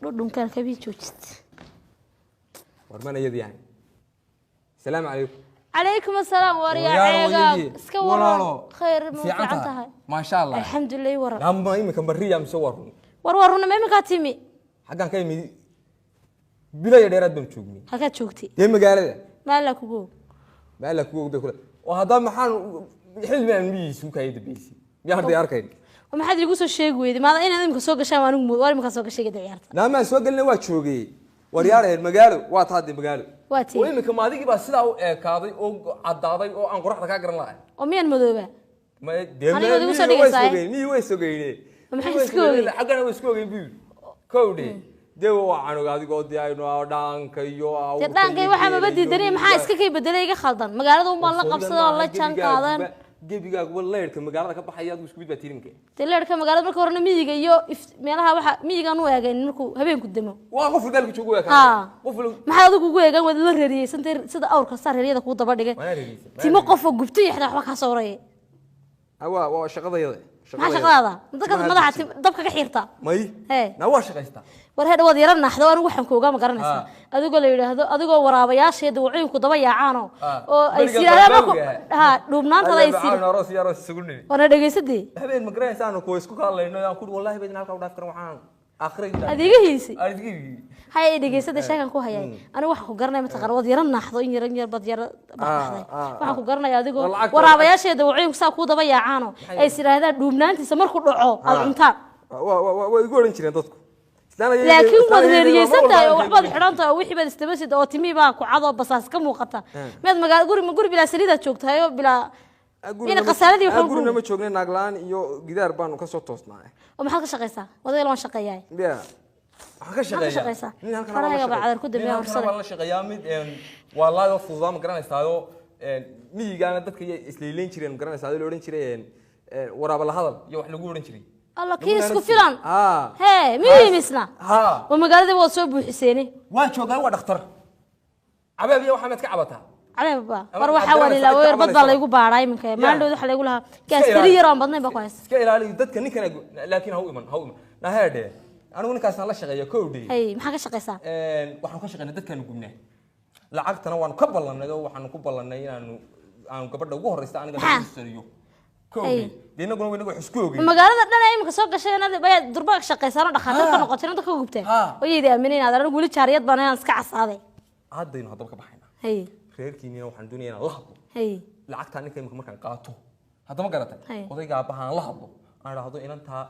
Dhudhunkaan kabii joojist. War mana iyadii ahayn. Salaamu calaykum. Calaykum assalaam. Waryaa ceegaag, iska waran? Khayr, ma fiican tahay? Maasha Allah. Alxamdulilah, waran. Lama imika mariya mise waa run? War waa runa. Ma iminkaa timi? Xaggaan ka imid, bilaya dheeraad baan joognay. Halkaad joogtay? Dee magaalada. Maala kugo. Maala kugu ogday kule oo haddaba maxaan xilmi aan miyiisu kaaya dambeysay miyaa hadda arkayn? Oo maxaad iigu soo sheegi weyday maada inaad imika soo gashaan? Waa anigu mood war iminkaa soo gashay gada ciyaarta. Naamaan soo gelina, waa joogay. Waryaaraheen, magaalo waa taa dee magaalo. Waa tii. Oo imika maadigii baa sidaa u eekaaday oo caddaaday oo aan qoraxda kaa garan lahay. Oo miyaan madooba? Ma dee Aniga waad igu soo miyii way dhigaysaa, eh? sogeyn, miyii way sogeyne. Oo maxay Miyii way isku ogeyn? sogeyne, xaggana way isku ogeyn buu yidhi. Kowdhe dee waa canug adigoo dee aynu dhaanka iyo dee dhaankay waxaa maba diidanay, maxaa iska kay bedelay iga khaldan? Magaalada un baan la qabsaday oo la jaan qaadan. Gebigaaguba leyrka magaalada ka baxaya adigu isku mid baa tirinka. Dee leerka magaalada marka horena miyiga iyo meelaha waxa miyigaan u eegayn markuu habeenku demo. Waa qof dalka joogo waa Ha. qof Maxaa adigu ugu eegan? Waad la reeriyeysantay sida awrka saa reeriyada kuu daba dhigay. Waana reeriyeysan. Timo qofoo gubtay iyo xitaa waxba kaa soo horaya. Waa waa shaqadayada. Maxaa shaqadaada? Dadka madaxa dabka ka xiirta. May. Hee. Na waa shaqaystaa. War hedha, waad yara naaxdo. Anigu waxaan ku ogaa, ma garanaysaa, adigoo la yidhaahdo adigoo waraabayaasha dawacooyinku daba yaacaano oo ay Beriga siiraadaan marku barbaaruga. Ha dhuubnaantada ay siir. Aroos iyo aroos isugu nimi. Waana dhegaysadii. Habeen ma garanaysaa aanu kuwa isku hadlayno aan ku wallahi baydin halkaa u dhaaf karan waxaan akhriga. Adeegahiisi. Adigii. Hay, dhegaysada, sheekan ku hayay. Anigu waxaan ku garanaya, mataqaan, waad yara naaxdo in yar in yar baad yara baxbaxday. Waxaan ku garanaya adigoo War lacagta- waraabayaasha dawacooyinku saa kuu daba yaacaano ay is yidhaahdaan dhuubnaantiisa markuu dhaco aad cuntaan. Waa waa waa igu oran jireen dadku. Laakiin waad reeriyeysan tahay oo waxbaad xidhan tahay oo wixii baad istabasid oo timihii baa ku cad oo basaas ka muuqata. Miyaad magaalo guri guri bilaa saliidaad joogtahay oo bilaa ina khasaaradii waxba gurina ma joognay, naag la-aan iyo gidaar baanu ka soo toosnaa. Oo maxaad ka shaqaysaa? Wadayal waan shaqeeyaa. Ya, waxaan ka shaqeeyaa. Shaqaysaa? Nin halkan Farahayga baa cadar ku nin dambeeya halkan horsaday. baan la shaqeeyaa mid waa laadoo fududaa, ma garanaysaayo, miyigaana dadka iyay islayleyn jireen, ma garanaysaa, la odhan jiray waraaba la hadal iyo wax lagu odhan jiray. Alla, kii isku filan. Ah. Hee, miyuu yimisna? Ha. Oo magaaladii waad soo buuxiseene. Waa joogaa, waa dhakhtar cabeeb iyo waxaa maad ka cabataa. Cabeebba. Ama war waxaa waxaad waa garanaysaa ilaa inta irbad baa cabanaysa. laygu baadhaa iminka. Maalin dhowd waxaa laygu lahaa gaastari yar oo aan badnayn baa ku haysta. Iska ilaali dadka ninkana, laakiin ha u iman, ha u iman naheedhe. Anigu ninkaasaan la shaqeeya kowdhe. Hay, maxaa ka shaqaysaa? Waxaan ka shaqeynay dadkaanu gubnaa, lacagtana waanu ka ballanay oo waxaanu ku ballanay inaanu aanu gabadha ugu horreysa aniga Maxaa? nagu sariyo kowdhe. Dee inaguna waynaga wax isku ogeyn. Magaalada dhan ee iminka soo gashay inaad bayaa durba shaqaysaan oo dhakhaatiir ka Ha. noqoteen oo dadka ka gubteen. Ha. Oo yayda aaminay inaad anigu weli jaariyad baan inaan iska casaaday. Haddaynu haddaba ka baxaynaa. Hay. Reerkiinina waxaan doonaya inaan la hadlo. Hay. Lacagtaa ninka imika markaan qaato haddama garatay. Hay. Odayga aabbaha aan la hadlo, aan idhaahdo inantaa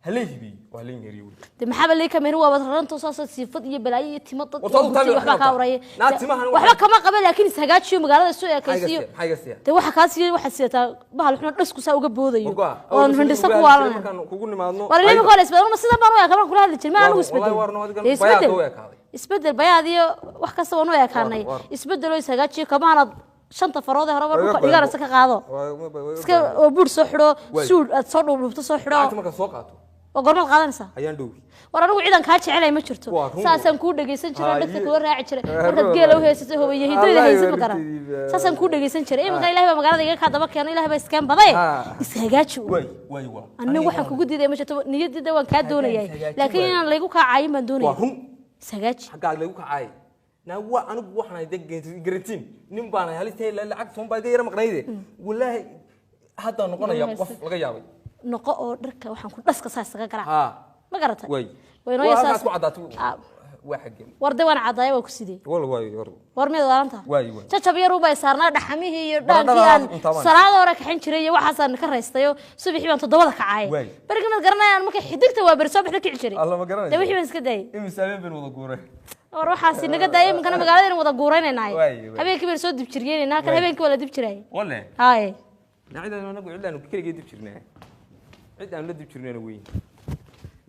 halay hibiyo oo halay meeriyo weli. De maxaaba lii kameerin? Waaba raranto saasoo siifad iyo balaayo iyo timo dad War taadu iyo taami gubtay waxbaa kaa waxba uraya. Naa timahan waxba kama qaban, laakiin ishagaajiyo, magaalada isu maxaa iga ekaysiyo. siiya? Maxaa iga siiya? Dee waxa kaa siiya, waxaad sidataa bahal xuna dhasku saa uga boodayo Wargoa, oon hindhiso ku waalanay. Markaan kugu nimaadno War ilaa imika waa la isbedel, ma sidan baan u ekaa markaan kula hadli jiray? Ma anigu Wallahi isbedel. warno adigan Dee bayaad isbedel u ekaaday. Isbedel bayaad iyo wax kasta waan u ekaanay. War, war. Isbedel oo ishagaajiyo, kamaanad shanta farood ee horeba Waa iga dhulka go'an. dhigaanaysa ka qaado. Iska oo buur soo xidho. Waay. Suud aad soo dhuubdhuubto soo xidho. Lacagta markaan soo qaato. Oo gormaad qaadanaysaa? Ayaan dhowi. War anigu ciidan kaa jecelay ma jirto. Waa run. Saasaan kuu dhegaysan jiray oo dhegta Haye. kula raaci jiray Waa markaad run. geela u haysatay, hoobaye hidayda Wallahi haysan ma garan. warintaydiiba. Saasaan kuu dhegaysan jiray. Iminka Ilahay baa magaalada iga kaa daba keeno, Ilahay baa iskeen baday. Ishagaaji uun. Waay waay waa Anigu waxaan kugu diiday ma jirto, niyadida waan kaa doonayay. Ishagaaji laakiin waay. inaan laygu kaa caayin baan doonaya. Waa run. Ishagaaji. Xaggaa lagu kacay naa waa anigu waxaan ahay dee garantiin nin baan ahay halistay lacag toban baa iga yara maqnayde. Wallaahi haddaan noqonaya qof laga yaabay. Noqo oo dharka waxaan ku dhaska saa isaga garaac. Ha. Ma garatay? Waay. Waynoo waa yasaas. halkaas ku caddaatay. Waa xaggee? War de waan caddaaya, waa ku sidee? Wal waay war. War miyaad waalanta? Waay, waay. Jajab yar ubay saarnaa dhaxamihii iyo Baradhada dhaankii aan aad cuntaa. Salaada hore kaxin jiray iyo waxaasaan ka raystayo, subaxii baan 7da kacay. Waay. Beriga maad garanayaan markay xidigta waa beri soo baxda kici jiray. Alla ma garanayso. Dee wixii baan iska daayay. Imise habeen baynu wada guuray? War waxaasi naga daayay, iminkana magaaladaynu wada guuraynaynaa. Waay, waay. Habeenkii baynu soo dib jiryeynayna halkan. Waay. Habeenkii waa la dib jiraay. Walle. Haye. Na cid aanu anagu cid aanu keligee dib jirnaa, cid aanu la dib jirnayna weyn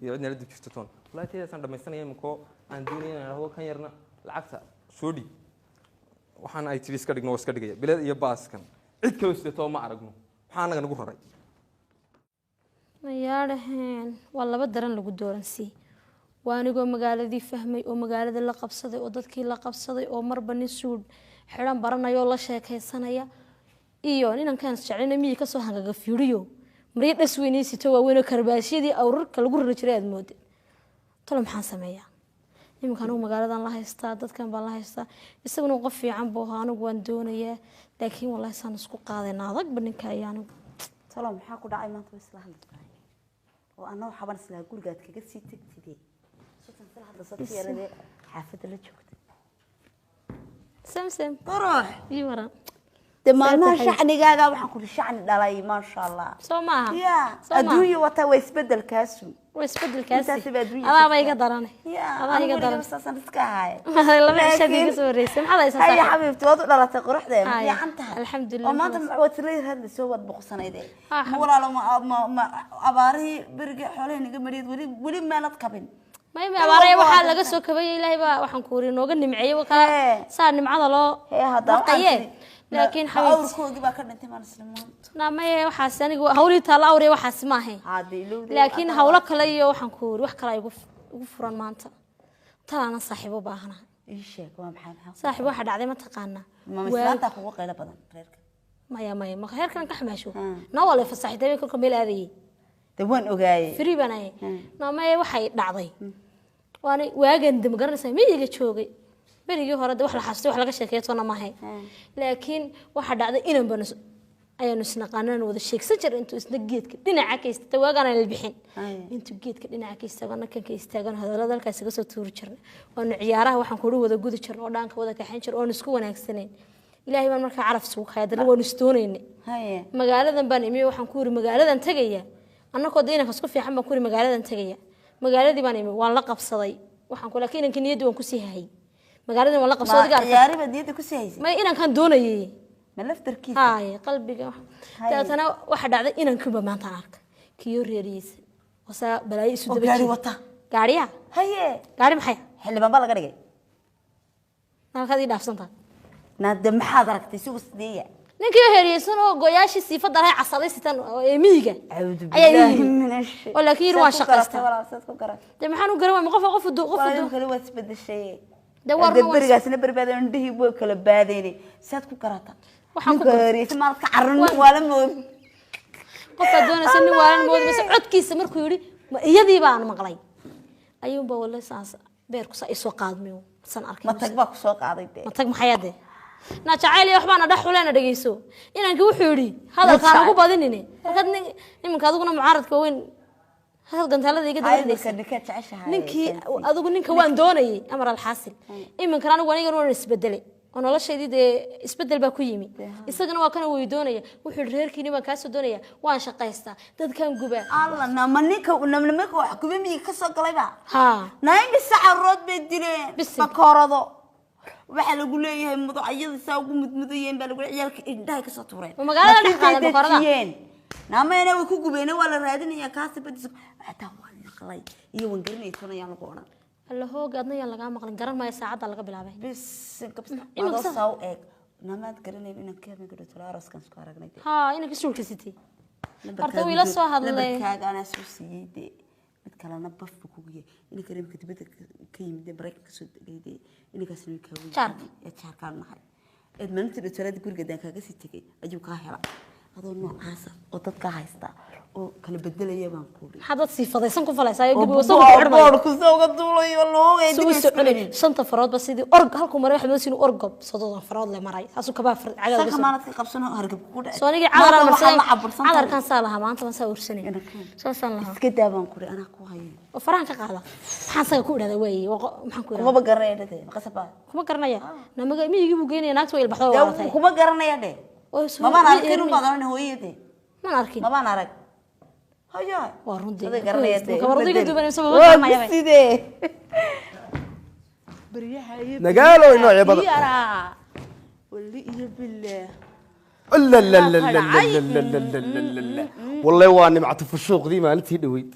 iyo cidna la dib jirto toon. Wallahi taydaasaan dhammaysanaya iminkoo aan doonaya inaan idhahdo kan yarna lacagta soo dhig. Waxaan ay tiri iska dhigno waa iska dhigaya bilad iyo baaskan, cid kaloo sidatoo ma aragno. Maxaa annaga nagu raray? Mayaadhaheen, waa laba daran lagu dooransii. Waa anigoo magaaladii fahmay oo magaalada la qabsaday oo dadkii la qabsaday oo marba nin suudh xidhan baranaya oo la sheekaysanaya iyo ninankaan isjeclina miyi kasoo hangaga fiiriyo, maryo dhas weynay sito waaweyn oo karbaashyadii awrarka lagu rari jiray aad mooda. Talo maxaan sameeyaa? Iminka anigu magaaladan la haystaa, dadkan baan la haystaa, isaguna qof fiican buu ahaa, anigu waan doonayaa, laakiin wallahi saan isku qaadayna adagba ninka iyo anigu. Talo maxaa ku dhacay maanta? Way isla hadli tahay oo anna waxaaban islahaa gurigaad kaga sii tagtidee, sultan isla hadla sabti yaradee xaafadda la joogta. Samsam. Qurux. Ii waran. Dee maalmaha tahay? Shacnigaaga waxaan kuri shacni dhalay, maasha Allah. Soo maaha? Ya. Soo maaha? Adduunya wataa, waa isbedelkaasu. Waa isbedelkaasi. Intaasi baa adduunya Adaaba jirta. iga darane. Ya. Adaa iga daran. Saasaan iska ahaay. 2 cishaad iga soo horeysay, maxaad haysaa Haya. Saaxiib? Xabiibti, waad u dhalatay quruxda, ma Haya. fiican tahay? Alxamdulillah, Oo maanta khalaas. waad isla hadlaysoo, waad boqsanayde. Ah, Ma walaalo, ma abaarihii berigii xoolaha naga mariyad weli weli maanad qabin? May, abaaraya waxaa laga soo kabayay, Ilaahay baa waxaan ku wari nooga nimceeyey wakaa. Hee. Saa nimcada loo Hee, hadda waxaan raqaye. tiri, Laakiin ma xabiibti, awrkoogii baa ka dhintay maan isla maanta? Na maye, waxaas aniga hawlii taalla awriya waxaas ma ahayn. Haddii ilowday. Laakiin hawlo kale iyo waxaan ku wari wax kale igu furan maanta, talaana saaxiib u baahanahay. Ii sheeg, waa maxay? Saaxiib, waxa dhacday ma taqaanaa? Ma islaantaa kugu qaylo badan reerka? Maya, ma heerkan ka xumaasho na waa la fasaxday kolka meel aadayay. Dee waan ogaayey. Free baan ahay. Na maye, waxay dhacday waana waagan de ma garanaysaa miyiga joogay berigii hore, de wax la xasuustay wax laga sheekeeyo toona maahay, laakiin waxa dhacday inan baan ayaanu isnaqaanaan wada sheegsan jiray, intuu isna geedka dhinaca ka istaagay waagaan aan la bixin. Haya. Intuu geedka dhinaca ka istaago, anna kan ka istaagan, hadallada halkaas iga soo tuuri jirnay, waanu ciyaaraha waxaan kula wada gudi jirnay oo dhaanka wada kaxayn jirnay oonu isku wanaagsanayn. Ilaahay baan markaa caraf isugu kaya, haddana waanu isdoonaynay. Haye. Magaaladan baan imi, waxaan ku yiri magaaladan tegaya, annakoo de inanka isku fiican baan ku yiri magaaladan tegaya. Magaaladii baan imi, waan la qabsaday, waxaan ku laakiin inankii niyaddii waan kusii hayay, magaaladan waan la qabsaday, Ma adiga arkay. Ciyaari baad niyadda ku sii haysay? May, inankaan doonayay. Ma laftarkiisa? Haye, qalbiga. Haye. Dabeetana waxa dhacday inankiiba maantaan arkay kiyo reerihiisa wasaa balaayo isu Oo daba gaari jiida. wata. Gaariya. Haye. Gaari maxay? Xildhibaan baa laga dhigay. Halkaad ii dhaafsantahay. Naade maxaad aragtay isigu sideeya? Ninkii heeriyeysan oo goyaashii siifadda lahay casaday sitan oo ee miyiga Acuudu ayaa ii billaahi yimi. min ash- Oo laakiin yiri waan Saad ku garatay? shaqaystaa. Walaal, saad ku garatay? Dee maxaan u garan waay? Ma qof Walaal, du kale waad isbedeshay. Dee waa Dee run, berigaasna berbaada indhihii way kala baadaynay, saad ku garata? Waxaan ku Ninka heeriyeysan maad ka carrin, nin waala mood. Qofkaad doonaysa nin waalan moodi mayso. Codkiisa markuu yidhi ma iyadii baan maqlay ayuunba wallahi saas beerku saa isoo qaadmay san arkay. Ma tag baa ku soo qaaday dee? Ma tag maxay adee? Na jacayl iyo waxbaana dhex xuleena. Dhegeyso, inankii wuxuu yidhi hadalkaan ugu badinine markaad iminka adiguna mucaaradka waaweyn hadal gantaalada iga Ay, dabaridaysa. marka ninkaad jeceshahay. Ninkii adigu ninka waan doonayay, amar alxaasil iminkan anigu anigan waan isbedelay oo noloshaydii dee isbedel baa ku yimi, isagana waa kana way doonaya. Wuxuu yidhi reerkiini baan kaasoo doonaya, waan shaqaystaa, dadkan gubaa. Alla, nama ninka nama nimanka wax kuba miyiga ka soo galayba. Haa. Naimise carood bay dileen? Bisin. Bakoorado waxaa lagu leeyahay muducyada saa ugu mudmudayeen baa lagu leeyahay, ciyaalka indhahay kasoo tuureen. Ma magaalada dhex Naftay qaadeen bakoorada? dejiyeen. Namayna way ku gubeen, waa la raadinayaa kaasi badis, xataa waa naqlay iyo waan garanay tonayaan lagu odhan. Alla hooga, adna yaan lagaa maqlin, garan maayo saacadda laga bilaabay. Bis Iminka adoo saa u eeg, namaad garanayn inaan ka habeenka dhotolo aroskan isku aragnay dee. Haa, inanka suulka sitay horta wuu ila soo hadlay. Lambarkaaga anaa soo siiyey dee, mid kalena baf buu kugu yahay inanka reemka dibadda ka yimid dee, Maraykanka kasoo degay dee, inankaasna way kaa Jaarka. Ee jaarkaan nahay eed maalintii dhotolada guriga daan kaaga sii tegay ayuu kaa hela, adoo noocaasa oo dadka haysta oo kala bedelaya baan kuuri. Maxaa dad siifadaysan ku falaysaa dib Oo isagu ku xidhmayo? Boorku soo uga duulayo loogay. Si u soconay shanta faroodba sidii org halkuu maray, waxaad moodaysa inuu orgob sododan farood le maray, saasuu kabaa far cagaad uga Saka soo maanad ka qabsano hargab kugu dhacay. Soo anigii cadaraan Maanta waxaad marsaday la cabursan tahay. Cadarkaan saa lahaa, maanta waan saa ursanay. Inankaan. Saasaan lahaa. Iska daa baan kuri, anaa ku haya. Oo farahan ka qaada, maxaan saga ku idhahdaa waaye? Maxaan ku idhahdaa? Kumaba garanaya dhade, maqasabaa. Kuma garanaya namaga miyigii buu geynaya, naagta way ilbaxdo waa waratay. Kuma garanaya dhe. Oo soo- Mabaan mi- arkin un baad oran hooyade. Man arkin. Mabaan arag haya. Waa runtii. Oday garanaya dee. Kabardiga Bedel. dubanayso maba Waa garanaya bay. sidee. Nagaalo noocyo badan. Yaraa. Wali iyo billaah. لا لا لا لا لا لا لا لا لا لا لا والله waa nimcatu fushuuqdii maalintii dhoweyd.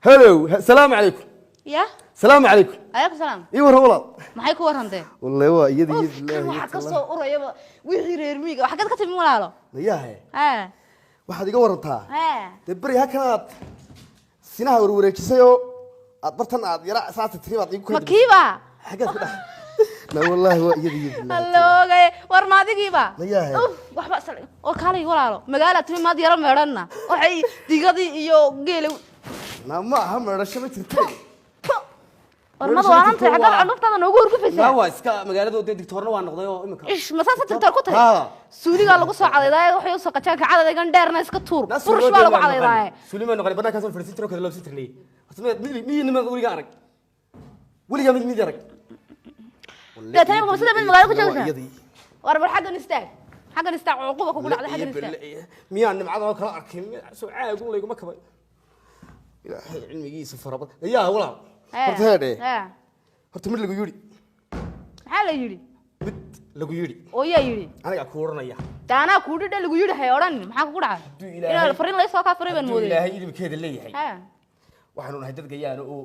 Hello, salaamu calaykum. Ya. Salaamu calaykum. Alaykum salaam. Ii warran walaal. Maxay ku warantay? Wallahi waa iyada Uf, iyada. kan waxaa ka soo urayaba wixii reer miyiga. Waxaad ka timi walaalo? Nayahe. Haa. Waxaad iga warantaa Haa. Dee beri halkan aad sinaha warwareejisay oo aad bartan aad yara saasa tiri baad iigu Ma kiiba? Xaggaad ku dhex la wallahi waa iyada iyada. Alloogaye, war ma adigiiba? Nayahe. Uf, waxba oo kaalay walaalo. Magaala timi maad yara meedhanna. Waxay digadii iyo geela Na ma aha meedhasho ma jirtay. War mad waanan tahay, xaggaad candhuftaada noogu hurgufaysaa? Waa iska magaalada dee, digtoorna waa noqday oo imika. Ish, masaasa digtoor ku tahay? Haa. Suuligaa lagu soo cadaydaa, waxay usoo qajaanka cadaygan dheerna iska tuur, burush baa lagu cadaydaaye. Suuli ma noqon, banaankaas aan fadhiisan jiro, kala loobsan jirnay. Horta mid mid mid weligaa arag, weligaa mid mid arag. Dee tani ma sida mid magaalo ku joogtaa? War bal xaggan istaag, xaggan istaag, cuquba kugu dhacday, xaggan istaag. Miyaan nimcada oo kala arkin? Soo caagun layguma kabay. Ilaahay cilmigiisa fara badan ayaa walaal. Horta heedhe, horta mid lagu yidhi. Maxaa la yidhi? Mid lagu yidhi. Oo yaa yidhi? Anigaa ku oranaya. Dee anaa kuu dhidhe, lagu yidhi hay odhanin. Maxaa kugu dhacay? Hadduu Ilaahay- Inaa fariin laysoo kaa furay baan hadduu moodayay. Ilaahay idinkeeda leeyahay, waxaanu nahay dad gayaano oo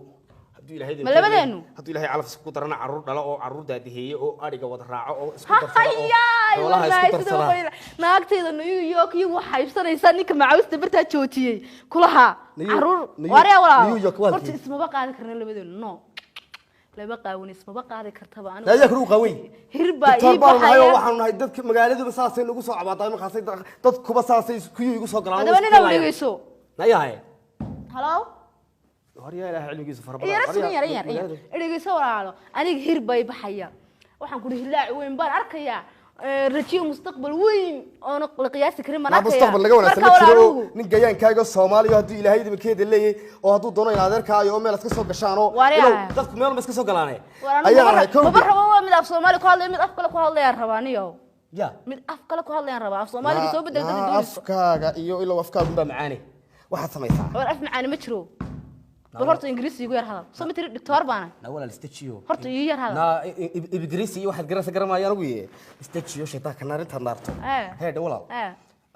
hadduu Ilaahay Ma labadeenu? Hadduu Ilaahay calaf isku darana carruur dhalo oo carruur daadiheeye oo adhiga wada raaco oo isku darsada oo Hayaay, xoolaha wallaahi isku sida darsada. Naagtayda New York iyo waxaa haybsanaysaa ninka macawista bartaa joojiyey kulaha caruur waaryaa walaalo. New York waa Horta halkee? Ismaba qaadi karna labadeenu, no, laba qaawan ismaba qaadi kartaba anigu. Ayaa kuru qawey. Hir baa Doctor ii baan nahay oo baxaya. Waxaanu nahay dadka magaaladuba saasay nagu soo cabaadaa, markaasay dadkuba saasay kuyuu igu soo galaan. Haddaba nin aw dhegeyso. Nayahay. Halo. Horyaa, Ilaahay cilmigiisa fara badan. Yara sugan, yara yar yar dhegeyso walaalo, aniga hir bay baxaya, waxaan kuri hilaac weyn baan arkayaa. Rajiyo mustaqbal weyn oona la qiyaasi karin baan naa arkayaa. Mustaqbal laga wanaagsan Marka ma jiro walaaluhu nin gayaankaaga Soomaaliya hadduu Ilaahay idinkeeda leeyahay oo hadduu doono in adeerkaayo oo meel iska soo gashaan oo Waaryaa. ilow dadku meel ma iska soo galaane. War anigu ayaa maba nahay maba rabo, waa mid af Soomaali ku hadlaya, mid af kale ku hadlayaan rabaa niyow. Ya. Mid af kale ku hadlayaan rabaa, af Soomaaliga soo bedel dadka naa doonayso. Afkaaga iyo ilow afkaagun baa macaane, waxaad samaysaa. War af macaani ma jiro, bal horta Ingiriisi igu yar hadal, soo ma tiri doctor baana? Naa walaal, istajiyo. Horta igu yar hadal. Naa Ingiriisi iyo waxaad garanaysa garamaayo anigu ye, istajiyo, shaytaanka naar intaad naarto. Heedhe walaal,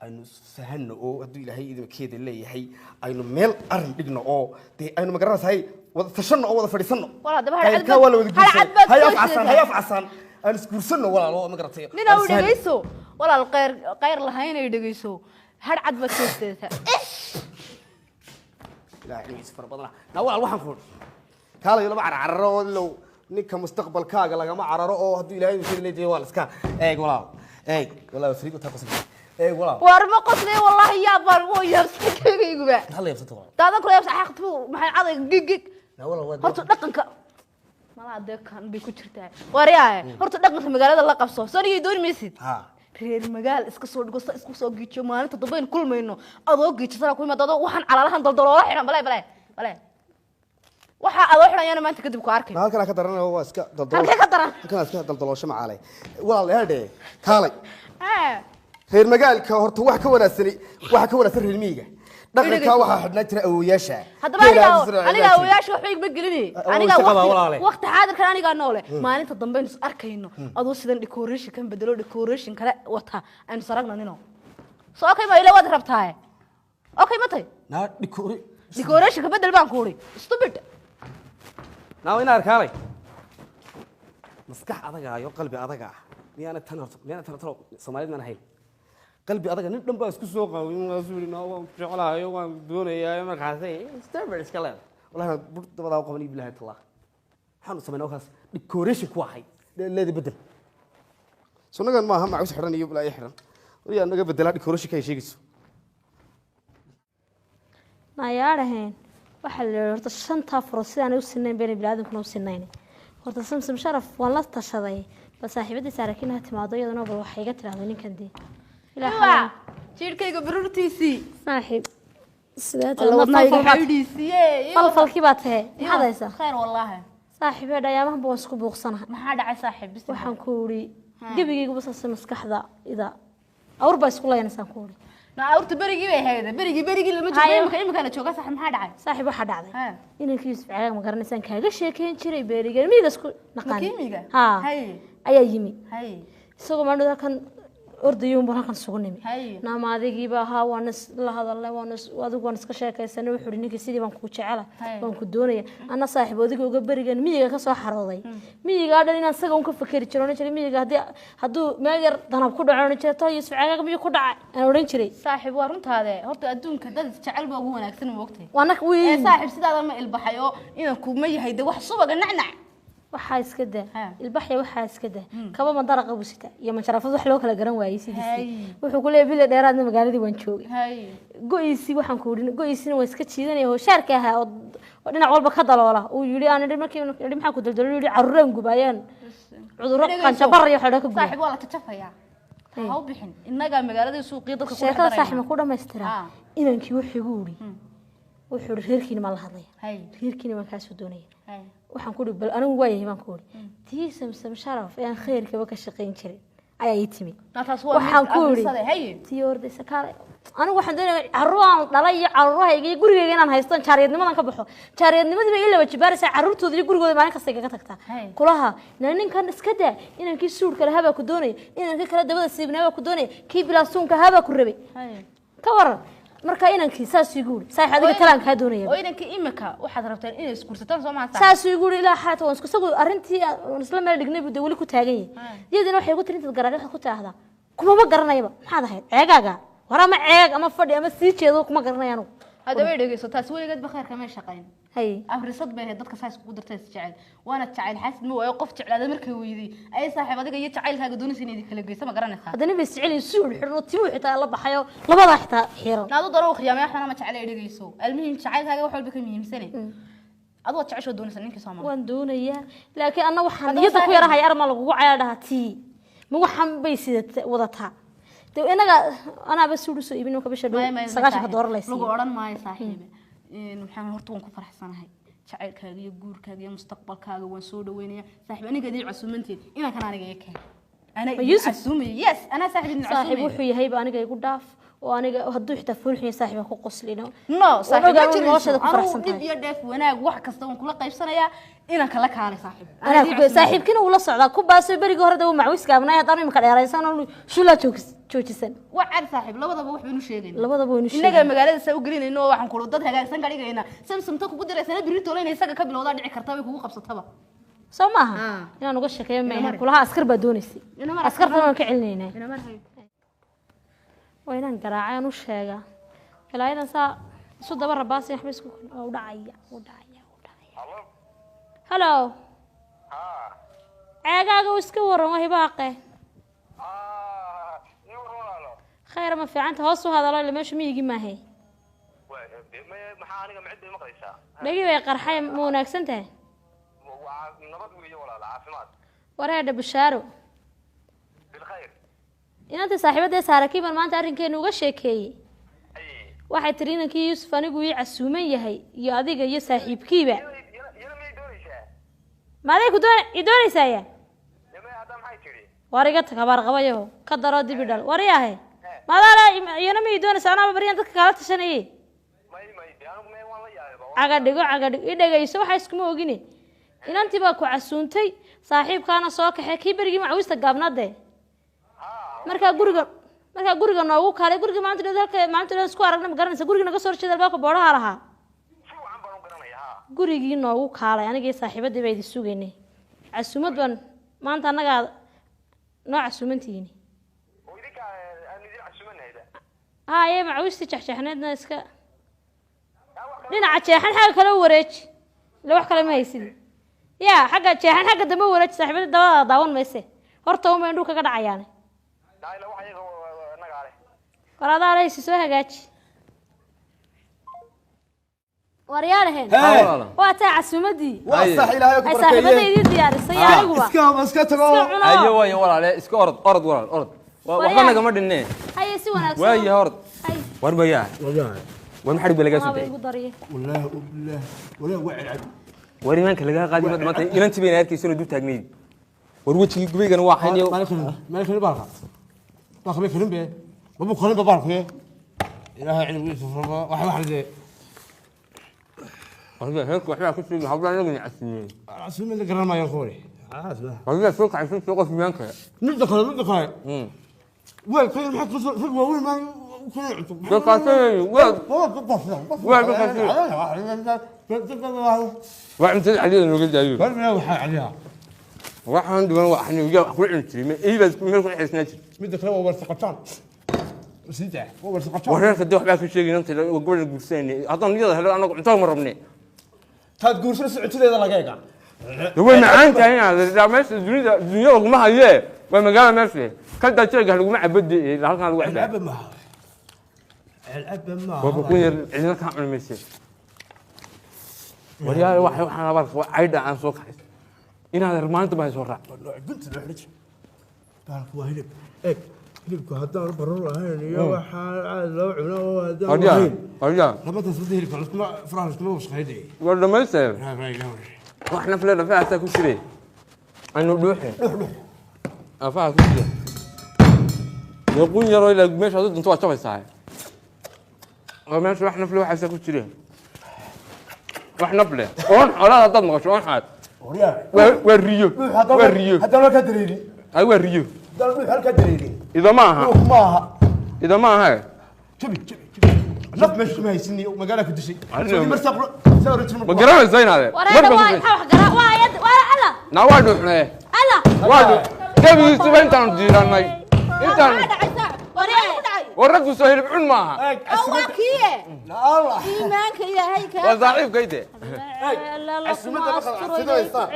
aynu fahanno oo hadduu Ilaahay idinkeeda leeyahay aynu meel arrin dhigno oo dee aynu magaranaysahay wada tashanno oo wada fadhiisanno. Walaal, haddaba har cad Khayrkaa waa la wada har cad guursan. baad Hay soo af casaan, jeedaa. hay af casaan, aan isguursanno walaal oo ma garatay. Nin aw dhegeyso walaal, khayr khayr lahayn ay dhegeyso, har cad baad soo jeedaa. Ilaahay cilmigiisa fara badana. Naa walaal, waxaan ku kaalayo lama carcararo oo ilow ninka mustaqbalkaaga lagama cararo oo hadduu Ilaahay idinkeeda leeyahay waa la iska eeg walaal, eeg walaal, fariid u taa qosol, eeg walaal. War ma qoslay wallaahi, yaab baan oo yaabsan keygayguba. Maxaa la yaabsanta walaal? Daadan kula yaabsan xaqtu maxay cadayga gig gig. Naa walaal waa Horta dhaqanka malaa dee kan bay ku jirtaa, waryaa horta dhaqanka magaalada la qabso, soo nigay dooni maysid. Ha. Reer magaal iska soo dhigo, sa isku soo giijiyo, maalinta dambe aynu kulmayno adoo giijisana ku imaado, adoo waxaan calaalahan daldaloola xidhan, bale bale bale, waxaa adoo xidhan maanta kadib ku arkay. Na halkan ka daran waa iska daldalool. Halkee ka daran? Halkan iska daldaloosho macaalay walaal. Heedhe kaalay. Reer magaalka horta wax ka wanaagsani, waxa ka wanaagsan reer miyiga dhaqanka waxaa xidhnaa jira awowayaasha. Haddaba aniga awoyaasha waxba igma gelinay. Awow Aniga iska qabaa walaale. Waqti xaadirkan anigaa noole, maalinta dambe aynu is arkayno adoo sidan decoration kan bedelo, decoration kale wata, aynu is aragno nino. So okay, ma ila waad rabtaaye? Okay, ma tahay? Naa dhikoori. Decoration ka bedel baan ku uri, stupid. Naa inaar kaalay, maskax adaga iyo qalbi adaga ah miyaana tan horta, miyaana tan talo Soomaalida maan ahayn qalbi adaga nin dhan baa isku soo qaawin, waa suu yidhi, naa waan jeclahay waan doonayaa, markaasay stupid iska leedahay. Wallahi bur dabadaa u qaban iyo bilahi tallah, waxaanu samaynaa wakaas decoration ku ahay leeda bedel sunnagan maaha macawis xidhan iyo bilaa xidhan wariyaa naga bedelaa decoration ka ay sheegayso. Nayaadhaheen waxaa la yidhi horta shantaa furood sidaanay u sinayn bayna biniaadamkuna u sinayn. Horta Samsam Sharaf waan la tashaday, bal saaxiibadii saarakiin ha timaado iyadana, bal waxay iga tidhaahdo ninkan dee ilaa Iwa, jiirkayga baruurtiisii. Saaxiib, sidee Alla wadnahayga xaydhiisiiye. Falfalkii baa tahe, maxaad haysaa? Khayr wallaahi. Saaxiibee, dhayaamahanba waan isku buuqsanahay. Maxaa dhacay saaxiib? Bis Waxaan ku idhi gebigayguba saase maskaxda ida awr baa isku laynaysaan ku idhi. Na awrta berigii bay ahayd, berigii lama joogo. Haye. Imika la jooga saaxiib, maxaa dhacay? Saaxiib, waxaa dhacday inankii Yuusuf Cagaag ma garanaysaan kaaga sheekeyn jiray beerigan miyiga isku naqaan. Makiimiga? Ha. Haye. Ayaa yimi. Haye. Isagoo maandhow halkan ordayuun baan halkan isugu nimi. Haye. Naama adigiiba ahaa, waan is la hadalnay, waan is adigu waan iska sheekaysanay, wuxuu ihi ninkii sidii baan kuu jecela. Haye. Waan ku doonaya anna saaxiib, odayga uga berigan miyiga ka soo xarooday, miyigaa dhan inaan isaga un ka fakeri jiro, ohan jiray miyiga haddii hadduu meel yar danab ku dhaco ohan jiray to Yuusuf Cagaag miyuu ku dhacay aan odhan jiray. Saaxiib, waa runtaade, horta adduunka dad isjecel baa ugu wanaagsan, ma ogtahay? Waana Ee wiil. Saaxiib, sidaada ma ilbaxay oo inaan kuma yahay de wax subaga nacnac. Waxaa iska daa. Ha. Ilbaxya, waxaa iska daa, kaba mandaraqa buu sitaa iyo manjarafad wax loo kala garan waayey sidiisii. Hay. Wuxuu ku leeyahay bila dheeraadna magaaladii waan joogay. Hay. Go-iisii waxaan ku idhi go-iisina waan iska jiidanaya, hooshaarka ahaa oo dhinac walba ka daloola. Uu yidhi aan idhi markii idhi maxaa ku daldalo, yidhi carruuraan gubaayaan cudurro qanjabar iyo waxa dhan ka gubay. Saaxiib, waa la jajafayaa, ha u bixin. Innagaa magaalada suuqiyo dadka ku dhex Sheekada saaxiib darayna. Ma ku dhamaystiraa? Ah. Inankii wuxuu igu yidhi, wuxuu yidhi reerkiina maan la hadlaya. Hay. Reerkiina waan kaasoo doonaya. Hay. Waxaan ku ihi bal anigu waayahay baan ku idhi tii Samsam Sharaf ee aan khayrkaba ka shaqayn jirin ayaa ii timi. Na taas waa Waxaan mid ku idhi abrisade. Hay. Tii ordaysa kaale, anigu waxaan doonaya carruur aan dhalay iyo carruurahayga iyo gurigayga inaan haystan, jaariyadnimadan ka baxo. Jaariyadnimadii bay ii laba jibaaraysaa, carruurtooda iyo gurigooda maalin kasta igaga tagtaa. Hay. Kulaha na ninkan iska daa, inankii suudhka lahaa baa ku doonaya, inankii kale dabada siibnaa baa ku doonaya, kii bilaasuunka ahaa baa ku rabay. Hay. Ka waran marka inankii saasuu igu yidhi, saaxiib adiga talaan kaa doonaya. Oo inankii imika waxaad rabteen inay isguursataan, soo maha? Saasuu igu yidhi ilaa xaata waan isku isagu arrintii aan isla meel dhignay buu dee weli ku taagan yahay. Iyadina waxay ku tiri intaad garaacdo waxaad ku tidhaahdaa kumama garanayaba, maxaad ahayd ceegaaga war ama ceeg ama fadhi ama sii jeedo, kuma garanayo anugu. Haddaba dhegeyso, taas weligeed ba khayrka may shaqayn. Hay. Afrisad bay ahayd dadka saas kugu dartay is jecel, waana jacayl xaasid ma waayo. Qof jeclaada markay weyday ayay saaxiib adiga iyo jacaylkaaga doonaysa inay idin kala geyso, ma garanaysaa? Haddana bay isjecelyihin, suul xidhan oo timuu xitaa la baxayo, labadaa xitaa xiran. Naadu daro khiyaamay waxna ma jecla. Dhegeyso, almuhim jacaylkaaga wax walba ka muhiimsane. Adoo jeceshoo doonaysa ninkii Soomaali. Waan doonayaa, laakiin anna waxaan Haddaba niyadda ku saaxiib- yarahaya arma lagugu cayaa dhahaa tii ma waxan bay sidata wadataa de inaga anaaba suul usoo iibin marka bisha dhow 90-ka doolar lagu laysiiyo. Odhan maayo saaxiibe. Waxaan horta waan ku faraxsanahay jacaylkaaga iyo guurkaaga iyo mustaqbalkaaga, waan soo dhaweynaya saaxiib. Aniga idin casuumanteed inankan aniga iga keen, anaa Ma idin Yusuf? casuumaya. Yes, anaa saaxiib idin Saaxiib casuumaya. wuxuu yahayba aniga igu dhaaf, oo aniga hadduu xitaa foolxun yahay saaxiib ha ku qoslino. No saaxiib, ogaa ma inuu nolosheeda jirayso. ku faraxsan Anugu dhib tahay. iyo dheef wanaag wax kasta waan kula qaybsanayaa. Inanka la kaalay saaxiib. Anaa Anaa idin ku casuumaya. Saaxiibkiina wuu la socdaa ku baasoo berigii hore de wuu macwis gaabnay, haddaan imika dheeraysan oo shulaa joojisan. Waa cad saaxiib, labadaba wax baynu sheegayna. Labadaba waynu Innaga sheegaynaa. Magaalada saa u gelinayno oo waxaan kula dad hagaagsan ka dhigaynaa. Samsamta kugu diraysana berri toole inay isaga ka bilowdaa dhici karta, way kugu qabsataba. Soo maaha? Ah. Inaan uga sheekeeyo ma ahan. Mari. Kulaha askar baa doonaysay. Ina mari. Askartana waan ka celinaynaa. Ina mar hay. Waa inaan garaacay aan u sheegaa ilaayadan saa isu daba rabaasay waxba isku waa u dhacaya, u dhacaya, u dhacaya. Hello, ceegaaga uu iska waran waa hibaaqe. Khayr ma fiicanta? Hoos u hadalo ila meeshu miyigi maahe. Maxaa aniga macid bay maqlaysaa? Dhegi bay qarxay, ma wanaagsan tahay? Waa nabad weeye walaal, caafimaad. Wareedha bushaaro. Bilkhayr. Inantii saaxiibadee saarakiin baan maanta arrinkeena uga sheekeeyey. Ay. Waxay tiri inankii Yuusuf anigu ii casuuman yahay iyo adiga iyo saaxiibkiiba. Yana miyay doonaysaa? Maaday ku doon i doonaysaaya? Yamay hadda maxay tidhi? War iga tag, habaar qabayaho ka daro dibi dhal waryahe maadaala iyana ma ii doonaysa, anaaba baryan dadka kaala tashanayay. May de anigu may waan la yaabay. Caga dhigo, caga dhigo, i dhegayso, waxa iskuma ogine inantii baa ku casuuntay, saaxiibkaana soo kaxee kii berigii macawista gaabnade. Markaa guriga noogu kaalay guriga maanta dhow, halka maanta dhow isku aragna, ma garanaysa guriga naga soo horjeeda albaabka booraha lahaa? Si wacan baan u garanaya, ha. Gurigii noogu kaalay, anigii saaxiibadii baa idin sugaynay, casuumad baan maanta annagaa noo casuumantihiin. Oo idinka aan idin casuumanayda? Haye, macawistii jexjeexneedna iska dhinaca jeexan xagga kale u wareeji, ila wax kale ma haysid ya, xagga jeexan xagga dambe u wareeji, saaxiibada dabada daawan mayse, horta uma indhuu kaga dhacayaane. Ila wax iyaga annagaa leh. War adaa lehaysi soo hagaaji waryaalaheen. Hee. Waa taa casuumadii Waa sax, ilaahay ku ay barkeeye. saaxiibada idiin diyaarisay aniguba. Iska tago. Iska cuno. Ayo waayo walaale, iska orod, orod walaal, orod. Waxba Waryaa. nagama dhinne. Haye, si wanaagsan. Waayo, orod. Hay. War mayaa war maxarig baa lagaa Amaaba soo igu dariye. Wallaahi bilaahi wallaahi waa celcel. War imaanka lagaa qaadi maad maanta inantii bayna arkaysan oo dul taagnayd. War wejigii gubaygana waa xayniyo. Meel kale baalka baalka may karin be, mabu karin ba baalku ilaahay cilmigiisa furma wax dee. Heerku waxbaa ku sheegi habla anaguna casuumeen. Casuumad la garan maayo kuwani. Adiga soo kacaysan soo qof imaanka. Midda kale weelka maxaa ku soo rag waaweyn maa kala cunto? Dadkaasay weel dadkaasay. Waa cuntada cadiyada nooga daayo. Waxaa cadiyaa. Waxaan dhiban waa xaniiga wax ku cuni jiray ma iibaad meel ku xisnaa jir. Midda kale waa warsaqataan sida waa warsaqataan. Wareerka dee waxbaa ku sheegi inanta gabadha guursanayna haddaan niyada helo anagu cuntada ma rabne. Taad guursanaysa cuntadeeda laga eega. Way macaan tahay inaad meesha dunida dunyada laguma haye. Waa magaalo meesha. Kalta jeega laguma cabadi halkan lagu cabaa. العبه معها العبه معها Waa ku yar cidina ka cuni mayse. Waryaal waxaan abaar qaba caydha aan soo kaxay. Inaad maanta baa soo raac. بنت الحرج بالك waa hilib eeg hilibku haddaan barur lahayn iyo waxaa loo cuno oo haddaan Waryaal, lahayn waryaal. labadaas wada hilibka laskuma faraha laskuma washqaynayay Waa dhamaystay. Wax nafle lafaha ku jiray. Anu dhuuxin. Afaha ku jira. Yaqoon yaro ilaa meesha aad dunto waa jabaysaa. Waa meesha wax nafle waxaasa ku jira. Wax nafle. Oon xoolaha dad maqasho oon xaad. waryaal Waa riyo. Waa riyo. haddaan halkaa dareerin Ay waa riyo. haddaan dhuux halkaa dareerin Ida ma aha. dhuux ma aha Ida ma aha. jabi jabi jabi naf meesha kuma haysin iyo magaala ku dishay Ma garanaysaa inaad. Wareega waa maxaa wax garaa waa ayad waa alla Na waa dhuuxnay. alla Waa dhuux. Jabigiisuba intaanu diirannay. Intaan war raggu soo hilib cun maaha. Waa kiye Allah iimaanka ilaahay ka Waa saaxiibkayde. casuumadda ma qanacsanaysaa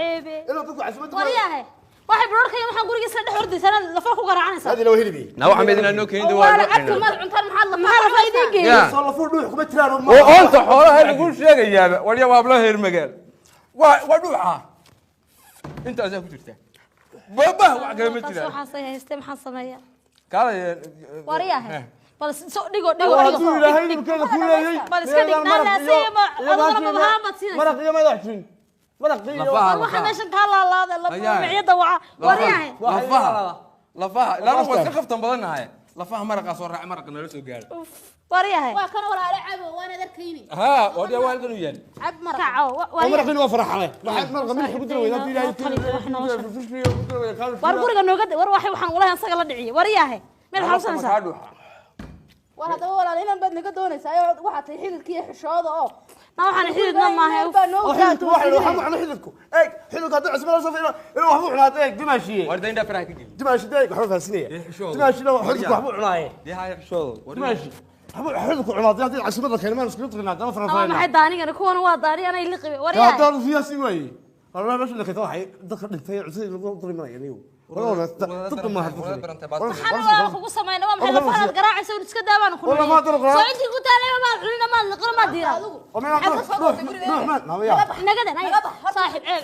inuu dadku casuumadda waryahe waxay barorkaya waxaan gurigiisa dhex ordaysaa lafa ku garaacanaysaa هذه لو هلبي Na waxaan idin noo keenin waa waa lacagta maad cuntaan maxaad la maxaa lafa idiin geeyay Ya. soo lafuur dhuux kuma jiraan Oo oonta xoolaha lagu sheegayaaba warya waa habla heer magaal. Waa dhuuxa. Intaasaa ku jirta. Baabah wax kale ma taas jiraan. waxaasay haystay maxaan sameeyaa Kaalay. waryahe bal soo dhigo dhigo hadduu dhigo ilaahay hilibkeeda ku leeyay bal iska dhig naalaasay ma aduguna mabahaan baad siinaysaa maraq iyo madax jirin maraq iyo Lafaha. war waxaa meeshan kaa laalaada Ayaa. miciyada waca waryahe Lafaha. Lafaha. Laana waa iska khaftan badannahay. Lafaha maraqa soo raac maraqa nala soo gaaro. waryahe waa kan walaale cabo waana darkayni Ha, warya waa halkan u yaal. cab maraq kaco maraqina waa faraxale waxaad maraqa milix ku dira weydaa ilaahay war guriga nooga war waxay waxaan ulahay asaga la dhiciye waryahe meel xasuusanaysaa Dhuuxa. war haddaba walaale inan baad naga doonaysaa oo waxaa tahay xididkii xishooda oo na waxaan xididna maahay baa noo xididku waxa waxa macna xididku eeg xididku hadduu cusub la soo fiiro inuu waxbu cunaa eeg dimaashiye Warda indha faraha ka geli. dimaashi eeg waxba fahansinaya xishooda. dimaashina xididku waxbu cunaaye Dee haya xishooda. dimaashi waxbu xididku cunaa haddii cusubada keenmaan isku tirnaa dama waa faranfaynaa maxay daanigana kuwana waa daani anay liqibe waryahe haddaan siyaasi waaye والله meesha dhintay waxay dadka dhintay cusub lagu durimanaya niyo والله dadka ma maxaan walaal kugu sameynaa waa maxay lafahaad garaacaysa un iska daawaan ku Wallah ma daro garaac. soo intii ku taalay maad cunina maad liqina maad diira naga dan saaxiib ceeb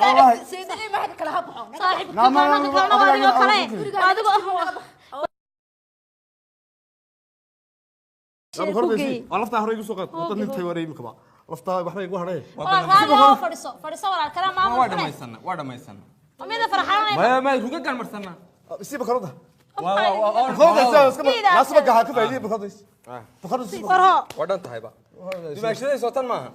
seedigii maxad kala ha baxo saaxiib ka kalena ka kalena waa adigoo kale waa adigoo laftaa hore igu soo qaad wadda nintay wareey imika ba laftaa waxba igu hadhay walaal raali oo fadhiso fadhiso walaal kala maamul Waa dhamaysana. Waa dhamaysana. mida farxaanay Ma ruga gaan marsana. si bakarada Waa waa bakarada iska naasba gaha ka faa'iiday bakarada bakarada warho waa dhan tahay ba. Dimaashadii soo tan maaha.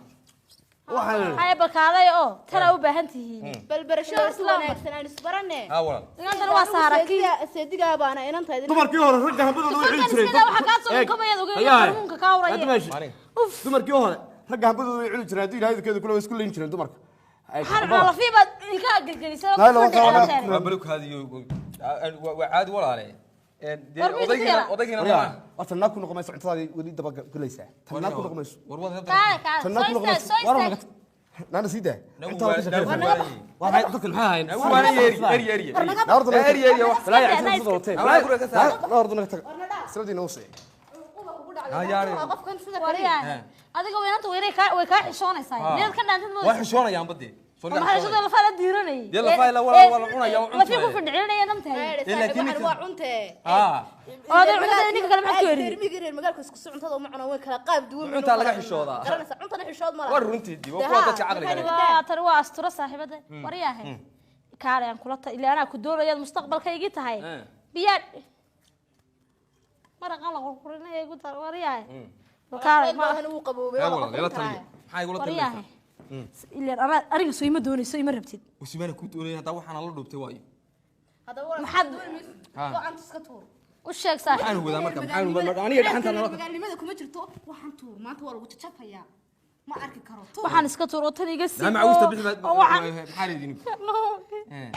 waxaan haya balkaaday oo tana u baahan tihiin bal barashada si wanaagsan aan isbarane Ha walaal. inantana waa saaraki seedigaa baana inantahay dumarkii hore ragga hambadooda way cuni jireen iska daa waxaa kaa soo kobayaad ogeyn harmuunka kaa uraya dumarkii hore ragga hambadooda way cuni jireen haddii ilaahay idinkeeda kule way isku leyn jireen dumarka waxaan cunaa lafii baad ilkaha gelgelisay oo Laa ilaaha ku illa fadhi Waa balug haadiyo. Waa caadi walaale. Dee War mid odaygiina yara. odaygiina ma. Horta naag ku noqon mayso cuntadaadii weli daba gulaysaa tan naag ku noqon mayso War wada Kaale kaale tan naag soo ku noqon istaag mayso soo war istaag naana sii daa Nagu cuntada ka shaqeysa waa waa maxay dadkan maxay ahayn waa yeri yeri yeri. Naarta naga Yeri yeri wax. balaayo cusub soo wateen naarta naga tag sanadii noo sii Ha yaari. qofkan sida waryahe adiga weynanta weynay kaa way kaa xishoonaysaa miyaad ka dhaantid Waa moodaysa xishoonayaan badii. Soo maxay xishooda lafaa la diiranayay Dee lafaha la waa la cunaya waa lafii ku cunaya. findhicinaya dhamtahay laakiin ninka- waa cunte Ha. oo aday cuntada ninka kale maxaad ku eriyey reer reer magaalka isku si cuntada uma cunaan way kala qaab duwan Cuntaa laga xishoodaa. garanaysa cuntana xishood ma laha War runtii dib waa kuwa dadka caqliga leh. waa tani waa asturo saaxiibada waryahe kaale aan kula ta ilaa anaa ku doonayaad mustaqbalkaygii tahay biyaa maraqan la qurqurinaya igu dar waryahe kaale ma maahan wuu qaboobay Ha walaal ila taliyo. Maxay igula waryahe talinaysaa? ilaan anaa aniga soo ima doonayso ima rabtid Usmaana ku doonaya hadaa waxaan la dhuubtay waayo. haddaba maxaad go'aanta iska tuur u sheeg saaxiib Maxaan wadaa marka maxaan wadaa aniga dhaxanta nala magaalnimada kuma jirto waxaan tuur maanta waa lagu jajafayaa ma arki karo tuur waxaan iska tuur oo tan iga sii Naa macawista bixi oo waxaan maxaa leedin. No.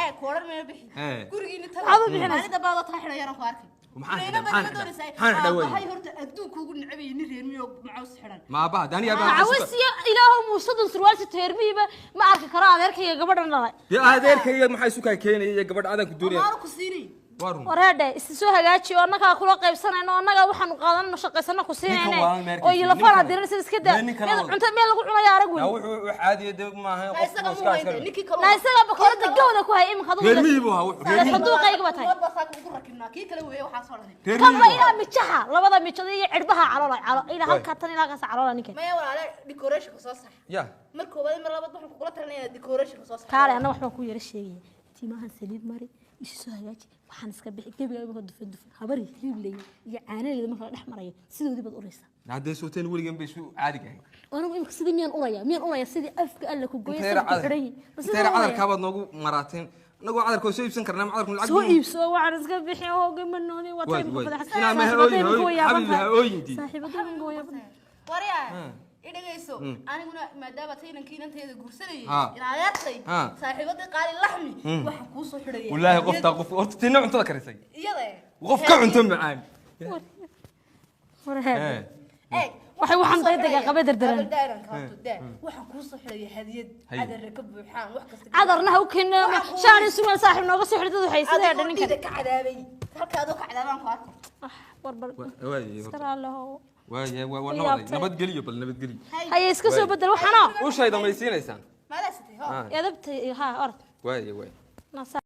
ee koorar meel bixi Eh. gurigiina taga Maxaad u bixinaysaa? maalinta baadoo taa xidhan yaraan ku arkay Maxaan xidhaa? Maxaan xidhaa? Maxaan xidhaa waay? Waxay horta adduunka ugu necab yihiin nin reer miyo macaws xidhan. Ma aabbaha dani aabbaha Macawisiyo ilaahow muusadan surwaal sito reermiyiba ma arki karo adeerkayga gabadhan dhalay. Dee adeerkayga maxaa isu kaa keenaya iyo gabadh adaan ku doonaya? Maanu ku siinay. Waa run. Wareedhe isi soo hagaaji oo annagaa kula qaybsanayno, annagaa waxaanu qaadanayno shaqaysano ku siinayne Ninkan waa meerkiisa, oo iyo lafaan ninkan. hadiran sida iska daa. Ninkan Meel waa- cunto meel lagu cunayo arag Naa weyn. wuxuu wax caadiya dee maaha Ha qof isaga iska muu haynta askari. ninkii kale. Naa isagaa bakoorada gawda ku haya iminka adigu. Reer miyi buu ahaa wuxuu, reer miyi. Sanduuqayga ba tahay. Ummad baa saaka ugu rakibnaa kii kale weeye waxaa soo dhanay. Reer Kanba miyi buu ahaa. ilaa mijaha labada mijood iyo cirbaha caloola calo ilaa halkaa tan ilaa halkaas caloola ninkan. Maya walaale decoration-ka soo sax. Ya. Mar koowaad mar labaad waxaan kugula talinayaa inaad decoration-ka soo sax. Kaale anna waxbaan ku yara sheegaya, timahan saliid mari, isu soo hagaaji, waxaan iska bixi gebiga imika dufan dufan habari hilibleey iyo caanaheeda marka la dhex marayo sidoodii baad uraysaa. Haddee sooteen weligan bay isu caadiga ahayn. Anigu imika sidii miyaan uraya, miyaan uraya sidii afka alla ku gooyay Intayra sanadku xidhan yihiin. Ma sidaan intayra uraya? cadarkaabaad noogu maraateen, annagoo cadarka soo iibsan karnaa, ma cadarku lacag Soo iibso, waxaan iska bixin hoogay ma nooli waa Waay, taymka waay. fadaxsan. Inaa ma ha ooyin, Saaxiibadayda ha ooyin, yaaban xabiibi, ha tahay. ooyin dii. Saaxiibadayda way yaaban tahay. Waryaa idhagayso, aniguna maadaama taynankii inanteeda guursanayay Ha. in adeertay Ha. saaxiibadii qaali laxmi waxaan kuu soo xidhaya. Wallaahi qoftaa qof horta tina cuntada karisay. Iyada Qof ka cunto macaan. Warheed. Eh. Eeg. Waxay waxaan daydaga qaba dardaran. Waxaan kuu soo xidhaya hadiyad Haye. cadarre ka buuxaan wax kasta. Cadarna ha u keenna shaar iyo surwaal saaxiib nooga soo xidhay dad waxay sida adigoo ninkan. dhiiga ka cadaabay halka adoo ka cadaabaan ku arko. Ah, war bal. Waay, Iska raallihow. waay, waa Way nabaday. yaabtay. Nabadgeliyo bal nabadgeliyo. Haye iska soo bedel waxaana. Ushay dhamaysiinaysaan. Maadaa sitay ho. Edabta ha orod. Waay, waay. Nasa.